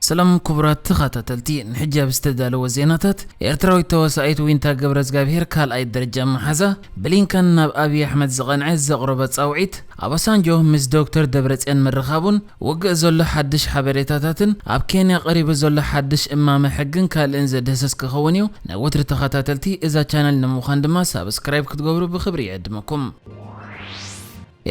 ሰላም ክቡራት ተኸታተልቲ፣ ንሕጂ ኣብ ዝተዳለወ ዜናታት፣ ኤርትራዊት ተዋሳኢት ዊንታ ገብረዝጋብሄር ካልኣይ ደረጃ መሓዛ ብሊንከን ናብ ኣብይ ኣሕመድ ዝቐንዐ ዘቕረቦ ጻውዒት፣ ኣባሳንጆ ምስ ዶክተር ደብረጽዮን ምርኻቡን ውግእ ዘሎ ሓድሽ ሓበሬታታትን ኣብ ኬንያ ቀሪቡ ዘሎ ሓድሽ እማመ ሕግን ካልእን ዘድህሰስ ክኸውን እዩ። ናይ ወትሪ ተኸታተልቲ እዛ ቻነል ንምዃን ድማ ሳብስክራይብ ክትገብሩ ብኽብሪ ይዕድመኩም።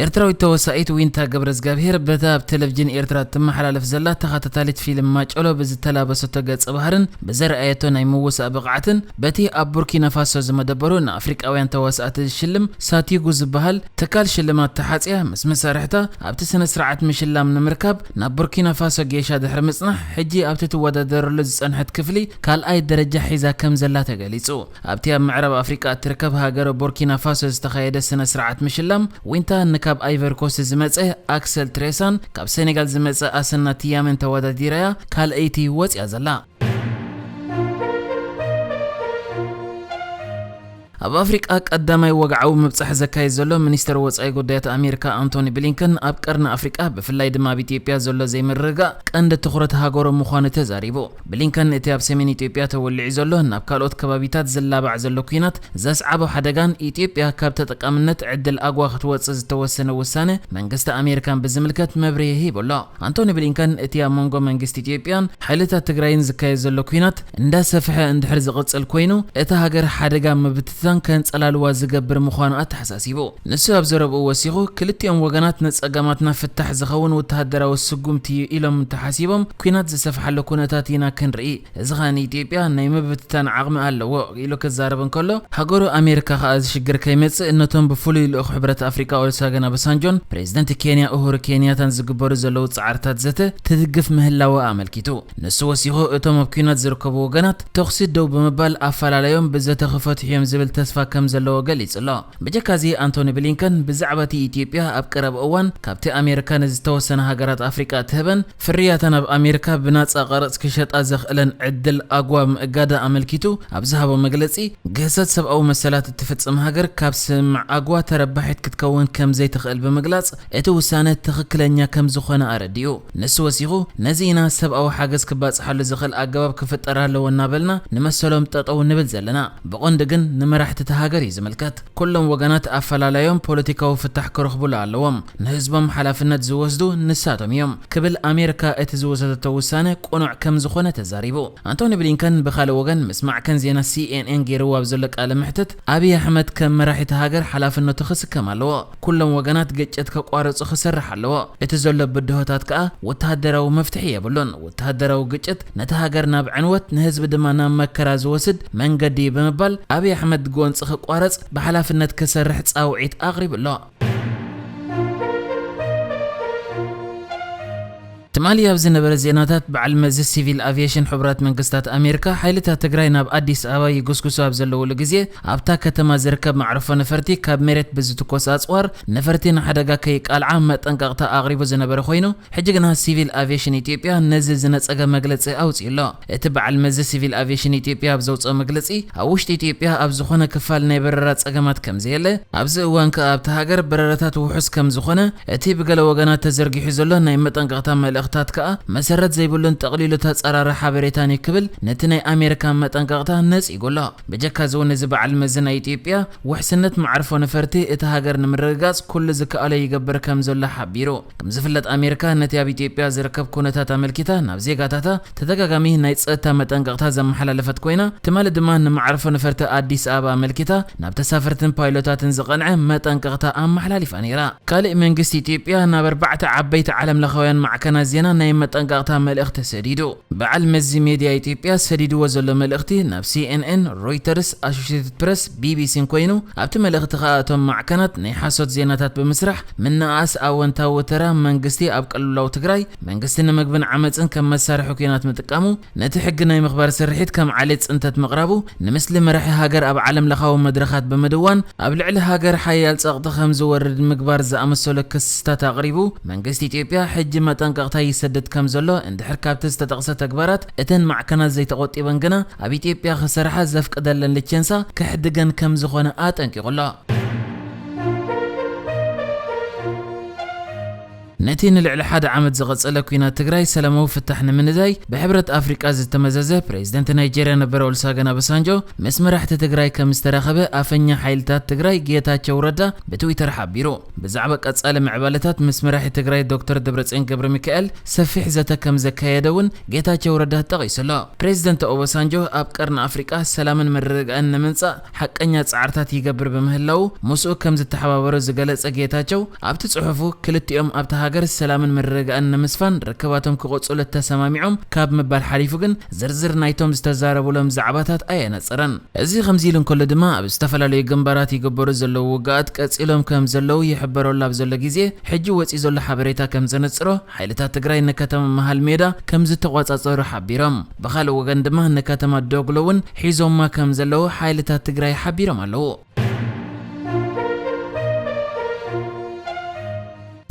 ኤርትራዊት ተዋሳኢት ዊንታ ገብረዝጋብሄር በታ ኣብ ቴሌቪዥን ኤርትራ ትመሓላለፍ ዘላ ተኸታታሊት ፊልም ማጨሎ ብዝተላበሰቶ ገጸ ባህርን ብዘርኣየቶ ናይ ምውሳእ ብቕዓትን በቲ ኣብ ቡርኪና ፋሶ ዝመደበሩ ንኣፍሪቃውያን ተዋሳእቲ ዝሽልም ሳቲጉ ዝበሃል ትካል ሽልማት ተሓጽያ ምስ መሳርሕታ ኣብቲ ስነ ስርዓት ምሽላም ንምርካብ ናብ ቡርኪና ፋሶ ጌሻ ድሕሪ ምጽናሕ፣ ሕጂ ኣብቲ ትወዳደረሉ ዝጸንሐት ክፍሊ ካልኣይ ደረጃ ሒዛ ከም ዘላ ተገሊጹ። ኣብቲ ኣብ ምዕራብ ኣፍሪቃ እትርከብ ሃገረ ቡርኪና ፋሶ ዝተኻየደ ስነ ስርዓት ምሽላም፣ ዊንታ ንካብ ኣይቨርኮስት ዝመጸ ኣክሰል ትሬሳን ካብ ሴኔጋል ዝመጸ ኣሰና ትያምን ተወዳዲራያ ካልኣይቲ ወጽያ ዘላ። ኣብ ኣፍሪቃ ቀዳማይ ወግዓዊ ምብጻሕ ዘካየድ ዘሎ ሚኒስተር ወጻኢ ጉዳያት ኣሜሪካ ኣንቶኒ ብሊንከን ኣብ ቀርኒ ኣፍሪቃ ብፍላይ ድማ ኣብ ኢትዮጵያ ዘሎ ዘይምርግጋእ ቀንዲ ትኹረት ሃገሩ ምዃኑ ተዛሪቡ። ብሊንከን እቲ ኣብ ሰሜን ኢትዮጵያ ተወሊዑ ዘሎ ናብ ካልኦት ከባቢታት ዝላባዕ ዘሎ ኲናት ዘስዓቦ ሓደጋን ኢትዮጵያ ካብ ተጠቃምነት ዕድል ኣግዋ ክትወጽእ ዝተወሰነ ውሳነ መንግስቲ ኣሜሪካን ብዝምልከት መብርሂ ሂቡ ኣሎ። ኣንቶኒ ብሊንከን እቲ ኣብ መንጎ መንግስቲ ኢትዮጵያን ሓይልታት ትግራይን ዝካየድ ዘሎ ኲናት እንዳሰፍሐ እንድሕር ዝቕጽል ኮይኑ፣ እታ ሃገር ሓደጋ ምብትታን ከንጸላልዋ ዝገብር ምዃኑ ኣተሓሳሲቡ። ንሱ ኣብ ዘረብኡ ወሲኹ፣ ክልቲኦም ወገናት ንጸገማትና ፍታሕ ዝኸውን ወተሃደራዊ ስጉምቲ እዩ ኢሎም እንተሓሲቦም፣ ኲናት ዝሰፍሓሉ ኩነታት ኢና ክንርኢ። እዚ ኸኣ ንኢትዮጵያ ናይ ምብትታን ዓቕሚ ኣለዎ ኢሉ ክዛረብ እንከሎ፣ ሃገሩ ኣሜሪካ ኸኣ እዚ ሽግር ከይመጽእ ነቶም ብፍሉይ ልኡኽ ሕብረት ኣፍሪቃ ኦሉሰገን ኦባሳንጆን ፕሬዝደንት ኬንያ ኡሁሩ ኬንያታን ዝግበሩ ዘለዉ ጻዕርታት ዘተ ትድግፍ ምህላዋ ኣመልኪቱ። ንሱ ወሲኹ፣ እቶም ኣብ ኲናት ዝርከቡ ወገናት ተኹሲ ደው ብምባል ኣፈላለዮም ብዘተ ክፈትሑ እዮም ዝብል ተስፋ ከም ዘለዎ ገሊጹ ኣሎ። ብጀካዚ ኣንቶኒ ብሊንከን ብዛዕባ እቲ ኢትዮጵያ ኣብ ቀረባ እዋን ካብቲ ኣሜሪካ ንዝተወሰነ ሃገራት ኣፍሪቃ እትህበን ፍርያተን ኣብ ኣሜሪካ ብናጻ ቀረጽ ክሸጣ ዘኽእለን ዕድል ኣግዋ ምእጋዳ ኣመልኪቱ ኣብ ዝሃቦ መግለጺ፣ ግህሰት ሰብኣዊ መሰላት እትፍጽም ሃገር ካብ ስምምዕ ኣግዋ ተረባሒት ክትከውን ከም ዘይትኽእል ብምግላጽ፣ እቲ ውሳነ ትኽክለኛ ከም ዝኾነ ኣረዲኡ። ንሱ ወሲኹ፣ ነዚ ኢና ሰብኣዊ ሓገዝ ክባጽሓሉ ዝኽእል ኣገባብ ክፍጠር ኣለዎ እናበልና ንመሰሎም ጠጠው ንብል ዘለና። ብቐንዱ ግን ንመራሕቲ እታ ሃገር እዩ ዝምልከት። ኩሎም ወገናት ኣፈላላዮም ፖለቲካዊ ፍታሕ ክረኽቡሉ ኣለዎም። ንህዝቦም ሓላፍነት ዝወስዱ ንሳቶም እዮም ክብል ኣሜሪካ እቲ ዝወሰደቶ ውሳነ ቅኑዕ ከም ዝኾነ ተዛሪቡ። ኣንቶኒ ብሊንከን ብኻልእ ወገን ምስ ማዕከን ዜና ሲኤንኤን ገይርዎ ኣብ ዘሎ ቃለ መሕትት ኣብይ ኣሕመድ ከም መራሒ እታ ሃገር ሓላፍነቱ ክስከም ኣለዎ። ኩሎም ወገናት ግጭት ከቋርጹ ክሰርሕ ኣለዎ። እቲ ዘሎ ብድሆታት ከኣ ወተሃደራዊ መፍትሒ የብሉን። ወተሃደራዊ ግጭት ነቲ ሃገር ናብ ዕንወት ንህዝቢ ድማ ናብ መከራ ዝወስድ መንገዲ እዩ ብምባል ኣብይ ኣሕመድ ጎንጺ ክቋረጽ ብሓላፍነት ክሰርሕ ጻውዒት ኣቕሪቡ ኣሎ። ትማሊ ኣብ ዝነበረ ዜናታት በዓል መዚ ሲቪል ኣቪዬሽን ሕቡራት መንግስታት ኣሜሪካ ሓይልታት ትግራይ ናብ ኣዲስ ኣበባ ይጉስጉሱ ኣብ ዘለውሉ ግዜ ኣብታ ከተማ ዝርከብ መዕርፎ ነፈርቲ ካብ መሬት ብዝትኮስ ኣፅዋር ነፈርቲ ንሓደጋ ከይቃልዓ መጠንቀቕታ ኣቕሪቡ ዝነበረ ኮይኑ ሕጂ ግና ሲቪል ኣቪዬሽን ኢትዮጵያ ነዚ ዝነፀገ መግለፂ ኣውፂኡ ኣሎ። እቲ በዓል መዚ ሲቪል ኣቪዬሽን ኢትዮጵያ ኣብ ዘውፅኦ መግለፂ ኣብ ውሽጢ ኢትዮጵያ ኣብ ዝኾነ ክፋል ናይ በረራ ፀገማት ከም ዘየለ ኣብዚ እዋን ከኣ ኣብቲ ሃገር በረራታት ውሑስ ከም ዝኾነ እቲ ብገለ ወገናት ተዘርጊሑ ዘሎ ናይ መጠንቀቕታ መልእኽታት ከኣ መሰረት ዘይብሉን ጠቕሊሉ ተጻራሪ ሓበሬታን እዩ ክብል ነቲ ናይ ኣሜሪካ መጠንቀቕታ ነጺጉ ኣሎ። ብጀካ እዚ እውን እዚ በዓል መዚ ናይ ኢትዮጵያ ውሕስነት መዓርፎ ነፈርቲ እቲ ሃገር ንምርግጋጽ ኩሉ ዝከኣሎ ይገብር ከም ዘሎ ሓቢሩ። ከም ዝፍለጥ ኣሜሪካ ነቲ ኣብ ኢትዮጵያ ዝርከብ ኩነታት ኣመልኪታ ናብ ዜጋታታ ተደጋጋሚ ናይ ጸጥታ መጠንቀቕታ ዘመሓላለፈት ኮይና ትማሊ ድማ ንመዓርፎ ነፈርቲ ኣዲስ ኣበባ ኣመልኪታ ናብ ተሳፈርትን ፓይሎታትን ዝቐንዐ መጠንቀቕታ ኣመሓላሊፋ ነይራ። ካልእ መንግስቲ ኢትዮጵያ ናብ ኣርባዕተ ዓበይቲ ዓለምለኻውያን ማዕከናት ዜና ናይ መጠንቀቕታ መልእኽቲ ሰዲዱ። በዓል መዚ ሜድያ ኢትዮጵያ ሰዲድዎ ዘሎ መልእኽቲ ናብ ሲኤንኤን፣ ሮይተርስ፣ ኣሶሼትድ ፕረስ፣ ቢቢሲን ኮይኑ ኣብቲ መልእኽቲ ከኣ እቶም ማዕከናት ናይ ሓሶት ዜናታት ብምስራሕ ምንኣኣስ ኣወንታዊ ተራ መንግስቲ ኣብ ቅልውላው ትግራይ መንግስቲ ንምግብን ዓመፅን ከም መሳርሒ ኩናት ምጥቃሙ፣ ነቲ ሕጊ ናይ ምኽባር ስርሒት ከም ዓሌት ፅንተት ምቕራቡ፣ ንምስሊ መራሒ ሃገር ኣብ ዓለም ለኻዊ መድረኻት ብምድዋን ኣብ ልዕሊ ሃገር ሓያል ፀቕጢ ከም ዝወርድ ምግባር ዝኣመሰሉ ክስታት ኣቕሪቡ፣ መንግስቲ ኢትዮጵያ ሕጂ መጠንቀቕታ ይሰድድ ከም ዘሎ እንድሕር ካብቲ ዝተጠቕሰ ተግባራት እተን ማዕከናት ዘይተቖጢበን ግና ኣብ ኢትዮጵያ ክሰርሓ ዘፍቅደለን ልቸንሳ ክሕድገን ከም ዝኾነ ኣጠንቂቑ ኣሎ። ነቲ ንልዕሊ ሓደ ዓመት ዝቐጸለ ኲናት ትግራይ ሰላማዊ ፍታሕ ንምንዳይ ብሕብረት ኣፍሪቃ ዝተመዘዘ ፕሬዚደንት ናይጄርያ ነበር ኦሉሰገን ኦባሳንጆ ምስ መራሕቲ ትግራይ ከም ዝተራኸበ ኣፈኛ ሓይልታት ትግራይ ጌታቸው ረዳ ብትዊተር ሓቢሩ። ብዛዕባ ቀጻሊ ምዕባለታት ምስ መራሒ ትግራይ ዶክተር ደብረጽዮን ገብረ ሚካኤል ሰፊሕ ዘተ ከም ዘካየደ እውን ጌታቸው ረዳ ጠቒሱ ኣሎ። ፕሬዚደንት ኦባሳንጆ ኣብ ቀርኒ ኣፍሪቃ ሰላምን ምርግጋእን ንምምጻእ ሓቀኛ ጻዕርታት ይገብር ብምህላው ምስኡ ከም ዝተሓባበሩ ዝገለጸ ጌታቸው ኣብቲ ጽሑፉ ክልቲኦም ኣብታ ሃገር ሰላምን ምርግጋእን ንምስፋን ርክባቶም ክቕጽሉ ተሰማሚዖም ካብ ምባል ሓሊፉ ግን ዝርዝር ናይቶም ዝተዛረቡሎም ዛዕባታት ኣየነጸረን። እዚ ከምዚ ኢሉ እንከሎ ድማ ኣብ ዝተፈላለዩ ግንባራት ይግበሩ ዘለዉ ውግኣት ቀጺሎም ከም ዘለዉ ይሕበረሉ ኣብ ዘሎ ግዜ ሕጂ ወጺኡ ዘሎ ሓበሬታ ከም ዘነጽሮ ሓይልታት ትግራይ ንከተማ መሃል ሜዳ ከም ዝተቖጻጸሩ ሓቢሮም። ብኻልእ ወገን ድማ ንከተማ ዶግሎ እውን ሒዞማ ከም ዘለዉ ሓይልታት ትግራይ ሓቢሮም ኣለዉ።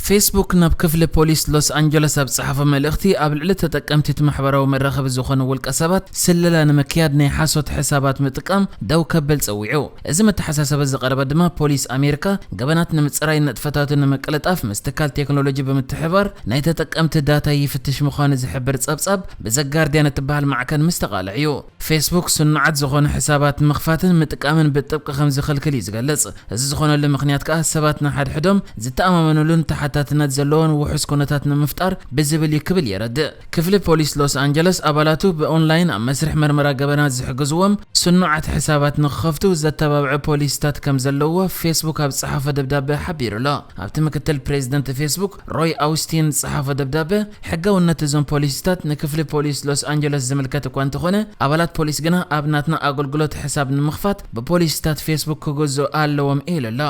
ፌስቡክ ናብ ክፍሊ ፖሊስ ሎስ ኣንጀለስ ኣብ ዝጸሓፎ መልእኽቲ ኣብ ልዕሊ ተጠቀምቲ እቲ ማሕበራዊ መራኸቢ ዝኾኑ ውልቀ ሰባት ስለላ ንምክያድ ናይ ሓሶት ሕሳባት ምጥቃም ደው ከብል ጸዊዑ። እዚ መተሓሳሰቢ ዝቐረበ ድማ ፖሊስ ኣሜሪካ ገበናት ንምጽራይ ንጥፈታቱ ንምቅልጣፍ ምስ ትካል ቴክኖሎጂ ብምትሕባር ናይ ተጠቀምቲ ዳታ ይፍትሽ ምዃኑ ዝሕብር ጸብጻብ ብዘጋርዲያን እትበሃል ማዕከን ምስ ተቓልዐ እዩ። ፌስቡክ ስኑዓት ዝኾኑ ሕሳባት ምኽፋትን ምጥቃምን ብጥብቂ ከም ዝኽልክል እዩ ዝገልጽ። እዚ ዝኾነሉ ምኽንያት ከኣ ሰባት ንሓድሕዶም ዝተኣማመኑሉን ተሓታትነት ዘለዎን ውሑስ ኩነታት ንምፍጣር ብዝብል እዩ ክብል የረድእ። ክፍሊ ፖሊስ ሎስ ኣንጀለስ ኣባላቱ ብኦንላይን ኣብ መስርሕ መርመራ ገበናት ዝሕግዝዎም ስኑዓት ሕሳባት ንኽኸፍቱ ዘተባብዑ ፖሊሲታት ከም ዘለዎ ፌስቡክ ኣብ ዝጸሓፎ ደብዳበ ሓቢሩ ኣሎ። ኣብቲ ምክትል ፕሬዚደንት ፌስቡክ ሮይ ኣውስቲን ዝጸሓፎ ደብዳበ ሕጋውነት እዞም ፖሊሲታት ንክፍሊ ፖሊስ ሎስ ኣንጀለስ ዝምልከት እኳ እንተኾነ ኣባላት ፖሊስ ግና ኣብ ናትና ኣገልግሎት ሕሳብ ንምኽፋት ብፖሊሲታት ፌስቡክ ክግዝኡ ኣለዎም ኢሉ ኣሎ።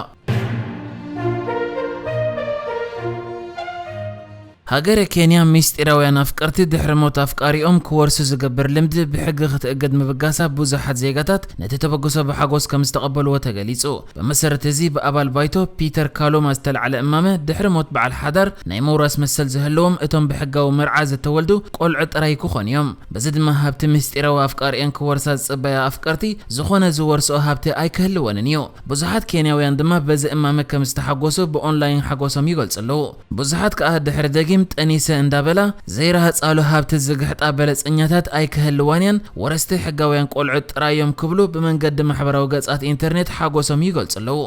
ሃገረ ኬንያ ምስጢራውያን ኣፍቀርቲ ድሕሪ ሞት ኣፍቃሪኦም ክወርሱ ዝገብር ልምዲ ብሕጊ ክትእግድ ምብጋሳ ብዙሓት ዜጋታት ነቲ ተበግሶ ብሓጎስ ከም ዝተቐበልዎ ተገሊጹ። ብመሰረት እዚ ብኣባል ባይቶ ፒተር ካሉማ ዝተላዕለ እማመ ድሕሪ ሞት በዓል ሓዳር ናይ ምውራስ መሰል ዝህልዎም እቶም ብሕጋዊ መርዓ ዝተወልዱ ቆልዑ ጥራይ ክኾኑ እዮም። በዚ ድማ ሃብቲ ምስጢራዊ ኣፍቃሪኤን ክወርሳ ዝጽበያ ኣፍቀርቲ ዝኾነ ዝወርስኦ ሃብቲ ኣይክህልወንን እዩ። ብዙሓት ኬንያውያን ድማ በዚ እማመ ከም ዝተሓጎሱ ብኦንላይን ሓጎሶም ይገልጹ ኣለዉ። ብዙሓት ከኣ ድሕሪ ደጊም ጠኒሰ እንዳበላ ዘይረሃጻሉ ሃብቲ ዝግሕጣ በለጸኛታት ኣይክህልዋን እየን፣ ወረስቲ ሕጋውያን ቆልዑ ጥራይ እዮም ክብሉ ብመንገዲ ማሕበራዊ ገጻት ኢንተርኔት ሓጎሶም ይገልጹ ኣለዉ።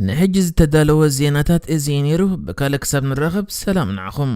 ንሕጂ ዝተዳለወ ዜናታት እዚ እዩ ነይሩ። ብካልእ ክሳብ ንራኸብ ሰላም ንዓኹም።